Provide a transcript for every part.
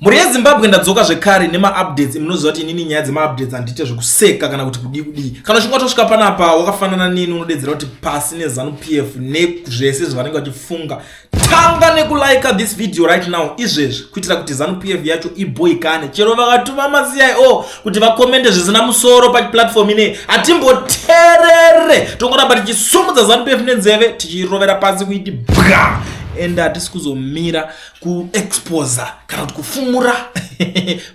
Mhuri yeZimbabwe, ndadzoka zvekare nemaupdates. Munoziva kuti inini nyaya dzemaupdates handiite zvekuseka kana kuti kudii kudii. Kana uchinge watosvika panapa wakafanana neni, unodedzera kuti pasi neZanu PF nezvese zvavanenge vachifunga. Tanga nekulike this video right now izvezvi, kuitira kuti Zanu PF yacho iboikane. Chero vakatuma maCIO kuti vakomende zvisina musoro paplatform inei, hatimboterere, tongoramba tichisumudza Zanu PF nenzeve, tichirovera pasi kuiti bwa, and hatisi kuzomira kuexposa kana kuti kufumura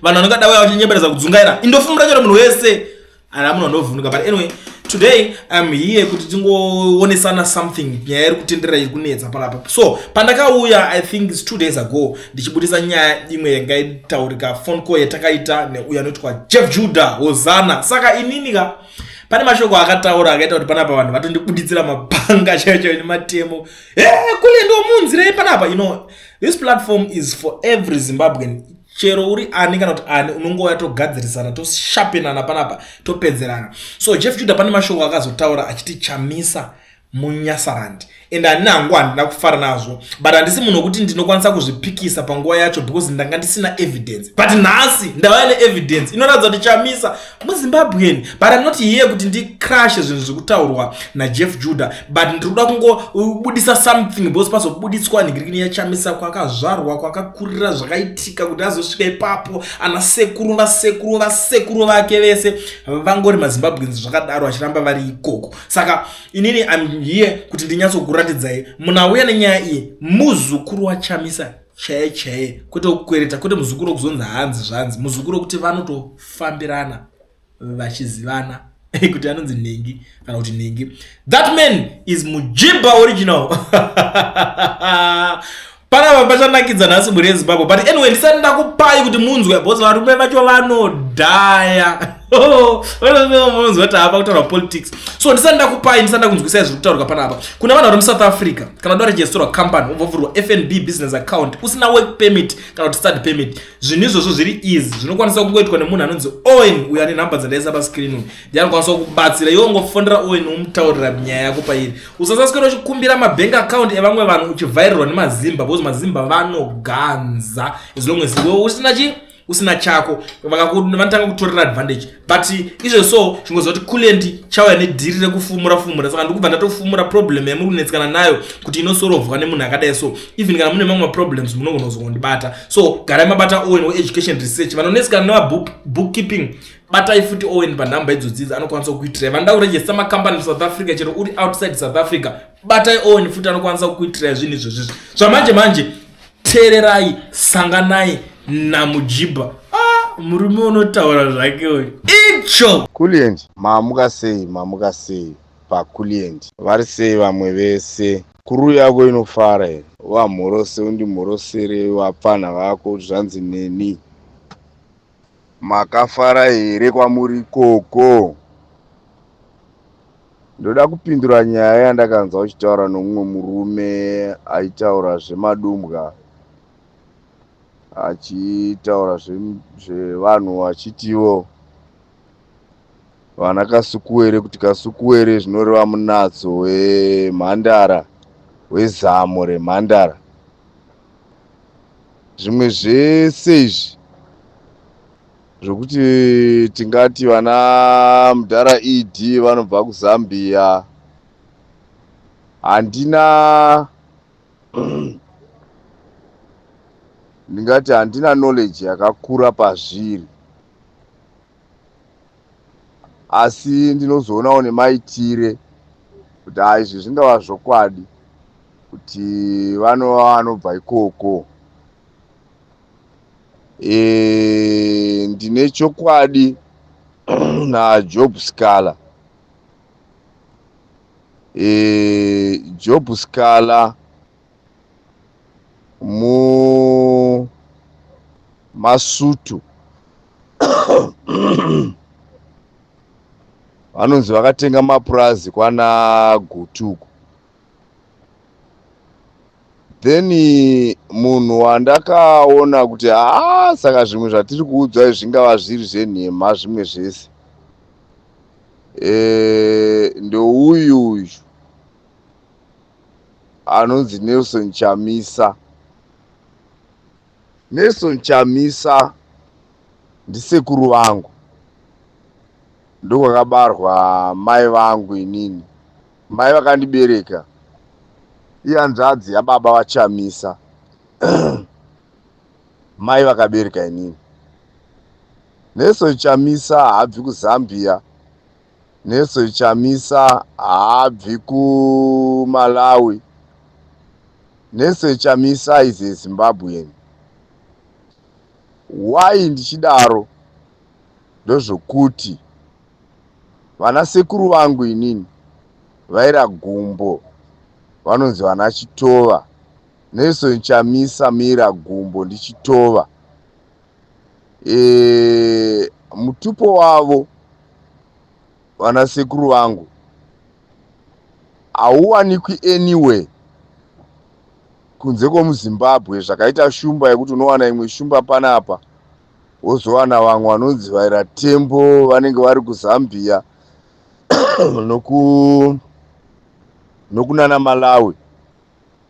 vanhu vanongada uya vachinyembereza kudzungaira. Indofumura chero munhu wese ana munhu anovhunduka. But anyway, today I'm here kuti tingoonesana something, nyaya iri kutenderera, iri kunetsa panapa. So pandakauya, I think it's 2 days ago, ndichibudisa nyaya imwe yanga itaurika, phone call yatakaita neuyo anoitwa Jeff Judah Hosana. Saka inini ka, pane mashoko akataura akaita kuti panapa vanhu vatondibuditsira mapanga chaiyo chaiyo nematemo. E kule ndomunzirei panapa. This platform is for every Zimbabwean, chero uri ani kana kuti ani, unongouya togadzirisana, toshapenana panapa, topedzerana. So Jeff Judah pane mashoko akazotaura achiti Chamisa muNyasarandi, and handina hangu, handina kufara nazvo, but handisi munhu wekuti ndinokwanisa kuzvipikisa panguva yacho because ndanga ndisina evidence. But nhasi ndauya neevidence inoratidza kuti Chamisa muZimbabwean. But I'm not here kuti ndicrashe zvinhu zviri kutaurwa naJeff Judah, but ndiri kuda kungobudisa something because pazobuditswa nhingirikini yaChamisa, kwakazvarwa, kwakakurira, zvakaitika kuti azosvika ipapo. Ana sekuru, vasekuru, vasekuru vake vese vangori maZimbabweans zvakadaro, vachiramba vari ikoko. Saka inini I'm here kuti ndinyatsokuratidzai munhu auya nenyaya iyi, muzukuru waChamisa chaiye chaiye, kwete kukwereta, kwete muzukuru wekuzonzi hanzi zvanzi, muzukuru wekuti vanotofambirana vachizivana kuti anonzi nhingi kana kuti nhingi. That man is Mujibha original. Panapa pachanakidza nhasi, mhuri yeZimbabwe. But anyway, ndisati ndakupai kuti munzwe, because varume vacho vanodhaya, munzwa kuti hapa kutaura politics. So ndisati ndakupai, ndisati ndakunzwisai zviri kutaurwa panapa, kuna vanhu vari muSouth Africa, kana uda registerwa company, wobva FNB business account usina work permit kana kuti study permit, zvinhu izvozvo zviri easy, zvinokwanisa kungoitwa nemunhu anonzi Owen uyo ane nhamba dzandaisa pascreen uyu. Ndiye anokwanisa kubatsira iwe. Ungofonera Owen, womutaurira nyaya yako pairi. Usasaswera uchikumbira mabank account evamwe vanhu uchivhairirwa nemazimba, because mazimba vanoganza. As long as iwe usina chi usina chako, vanotanga kutorera advantage. But izvo so chingoziva kuti Kulient chauya nedhiri rekufumura fumura. Saka ndikubva ndatofumura problem yamuri kunetsekana nayo kuti inosorovhwa nemunhu akadai. So even kana mune mamwe maproblems, munogona kuzongondibata. So garai mabata Owen weEducation Research. Vanonetsekana nemabookkeeping, batai futi Owen panhamba idzodzidzi, anokwanisa kukuitirai. Vanoda kurejesta makambani South Africa, chero uri outside South Africa, batai Owen futi, anokwanisa kukuitirai zvinhu izvozvizvi. Zvamanje manje, teererai, sanganai naMujibha. Ah, murume unotaura zvake uyu icho. Kulient, mamuka sei? Mamuka sei paKulient? Vari sei vamwe vese? Kuru yako inofara here? Wamhorose, undimhorosere vapfanha vako. Zvanzi neni, makafara here kwamuri ikoko? Ndoda kupindura nyaya yandakanzwa uchitaura nomumwe murume aitaura zvemadumbwa, achitaura zvevanhu, achitiwo vana Kasukuwere, kuti Kasukuwere zvinoreva munatso wemhandara, wezamo remhandara. Zvimwe zvese izvi zvokuti tingati vana mudhara ED vanobva kuZambia, handina, ndingati handina knowledge yakakura pazviri, asi ndinozoonawo nemaitire kuti ha, izvi zvingava zvokwadi kuti vanova vanobva ikoko. Ndine chokwadi naJob Sikhala. Job Sikhala mu masutu vanonzi vakatenga mapurazi kwana Gutuku. Then munhu wandakaona kuti haa, saka zvimwe zvatiri kuudzwa izvi zvingava zviri zvenhema, zvimwe zvese, ndouyu uyu anonzi Nelson Chamisa. Nelson Chamisa ndisekuru vangu, ndokwakabarwa mai vangu inini. Mai vakandibereka ihanzvadzi yababa vaChamisa. Mai vakabereka inini. Nelson Chamisa haabvi kuZambia. Nelson Chamisa haabvi kuMalawi. Nelson Chamisa is a Zimbabwean. Why ndichidaro? Ndozvokuti vana sekuru vangu inini vaira gumbo vanonzi vana Chitova. Nelson Chamisa mira gumbo ndiChitova. E, mutupo wavo vana sekuru vangu hauwanikwi anywhere kunze kwomuZimbabwe, zvakaita shumba yekuti unowana imwe shumba panapa, wozowana vamwe vanonzi vaira tembo vanenge vari kuZambia nokunana Malawi.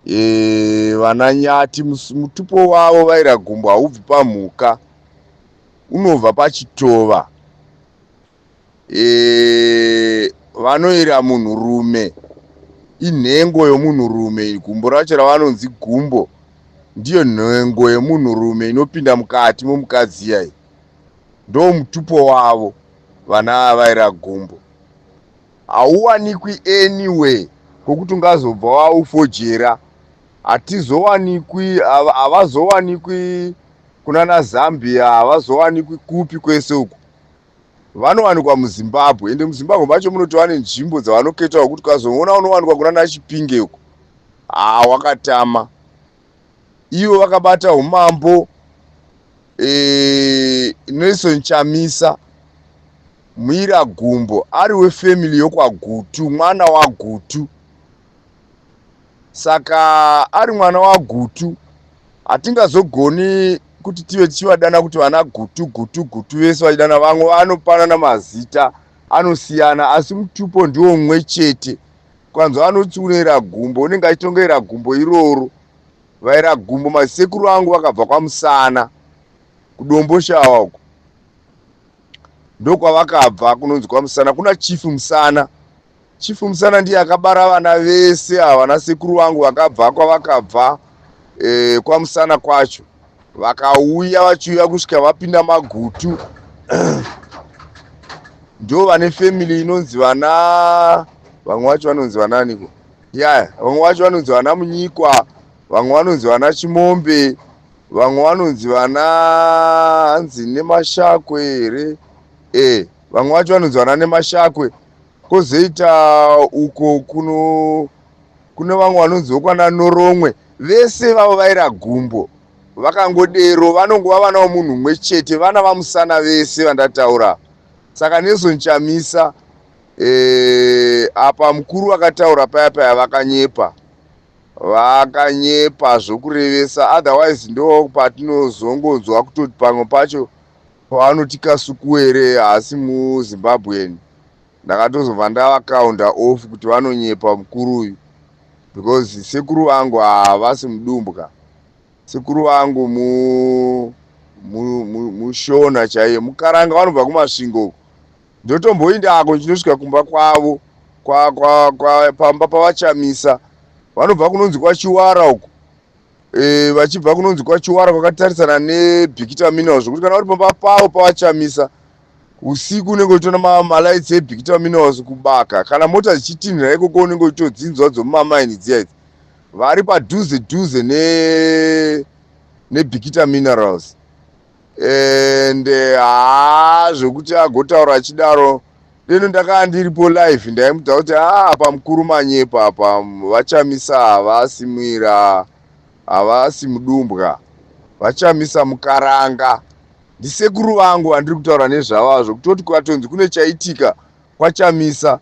E, vana Nyati mutupo wavo vaira gumbo haubvi pamhuka, unobva pachitova. E, vanoera munhurume, inhengo yomunhurume. Gumbo racho ravanonzi gumbo ndiyo nhengo yemunhurume inopinda mukati momukadzi iyai. Ndo mutupo wavo vana vaira gumbo. Hauwanikwi anywhere kwokuti ungazobva waufojera. Hatizowanikwi, havazowanikwi kunana Zambia, havazowanikwi kupi kwese uku. Vanowanikwa muZimbabwe, ende muZimbabwe macho munotova nenzvimbo dzavanoketa wekuti ukazoona unowanikwa kunana Chipinge uku, haa, wakatama. Ivo vakabata umambo. E, Nelson Chamisa Mwira Gumbo ari wefamily yokwaGutu, mwana waGutu. Saka ari mwana waGutu, hatingazogoni kuti tive tichivadana kuti vana Gutu Gutu Gutu vese vachidana. Vamwe vanopanana mazita anosiyana, asi mutupo ndiwo mumwe chete. Kwanzwa anoti unoera gumbo, unenge achitongoera gumbo iroro. Vaera gumbo masekuru angu vakabva kwaMusana, kuDomboshawa uko ndokwavakabva, kunonzi kwaMusana, kuna Chief Musana. Chief Musana ndiye akabara vana vese ava, vana sekuru vangu vakabva kwavakabva, e, kwaMusana kwacho, vakauya vachiuya kusvika vapinda maGutu. Ndo vane family inonzi vana, vamwe vacho vanonzi vananiko yaya, vamwe vacho vanonzi vana Munyikwa, vamwe vanonzi vana Chimombe, vamwe vanonzi vana hanzi Nemashakwe here, e, vamwe vacho vanonzi vana Nemashakwe. Kwozoita uko kuno kune vamwe vanonzi vokwana Noromwe. Vese vavo vaira gumbo vakangodero, vanongova vana vomunhu mumwe chete, vana vaMusana vese vandataura. Saka Nelson Chamisa, e, apa mukuru vakataura paya paya vakanyepa, vakanyepa zvokurevesa. Otherwise ndo patinozongonzwa kutoti pamwe pacho pavanoti Kasukuwere haasi muZimbabwean. Ndakatozobva ndavakaunda off kuti vanonyepa mukuru uyu, because sekuru vangu havasi mudumbwa. Sekuru vangu muShona chaiye, muKaranga, vanobva kuMasvingo uko. Ndotomboindako ndichinosvika kumba kwavo pamba pavaChamisa. Vanobva kunonzi kwaChiwara uko, e, vachibva kunonzi kwaChiwara kwakatarisana neBikita Minerals, zvokuti kana uri pamba pavo pavaChamisa usiku unenge uchiona malights eBikita Minerals kubaka. Kana mota dzichitinhira ikoko unenge uchitodzinzwa dzomumamaini dziya idzi. Vari padhuze dhuze neBikita Minerals. And haa, zvokuti agotaura achidaro, deno ndakaa ndiripo live ndaimudza kuti haa, apa mukuru manyepa apa. VaChamisa havasi mwira, havasi mudumbwa. VaChamisa muKaranga, ndisekuru vangu vandiri kutaura nezvavazvo. Kutoti kukatonzi kune chaitika kwaChamisa,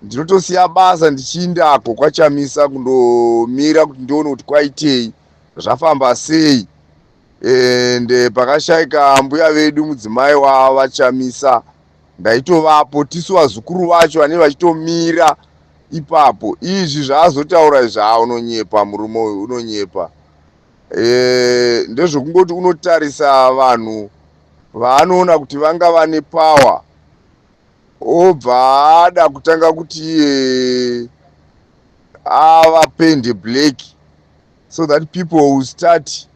ndinotosiya basa ndichiindako kwaChamisa kundomira kuti ndione kuti kwaitei, zvafamba sei. Ende pakashaika mbuya vedu, mudzimai wavaChamisa, ndaitovapo, tisu vazukuru vacho vanenge vachitomira ipapo. Izvi zvaazotaura izvi, haa, unonyepa murume uyu, unonyepa. Ndezvekungoti unotarisa vanhu vaanoona kuti vanga vane power, obva ada kutanga kuti iye avapende black so that people will start.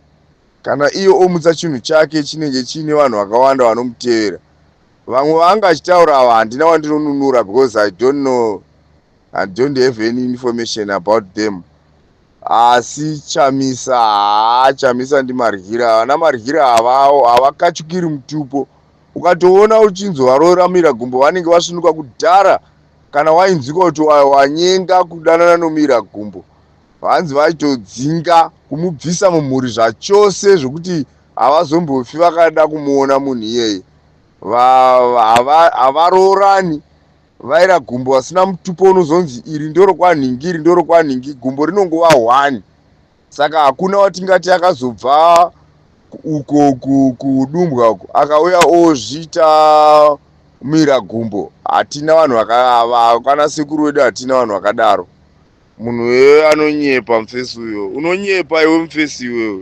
Kana iye omutsa chinhu chake, chinenge chiine vanhu vakawanda vanomutevera. Vamwe vaanga achitaura ava, handina wandinonunura because I don't know, I don't have any information about them. Asi Chamisa, haa, Chamisa ndimaryira. Vana Maryira havakachukiri mutupo. Ukatoona uchinzi varoramira gumbo, vanenge vasvinuka kudhara. Kana wainzwika kuti wanyenga kudanana nomira gumbo, vanzi vaitodzinga kumubvisa mumhuri zvachose, zvokuti havazombofi vakada kumuona munhu iyeye. Havaroorani vaira gumbo vasina mutupo. Unozonzi iri ndorokwanhingi, iri ndorokwanhingi, gumbo rinongova 1. Saka hakuna watingati akazobva uko kudumbwa uko akauya ozviita mira gumbo. Hatina vanhu kana sekuru wedu, hatina vanhu vakadaro. Munhu iyoyo anonyepa, mufesi uyo unonyepa iwe, mufesi iwewe.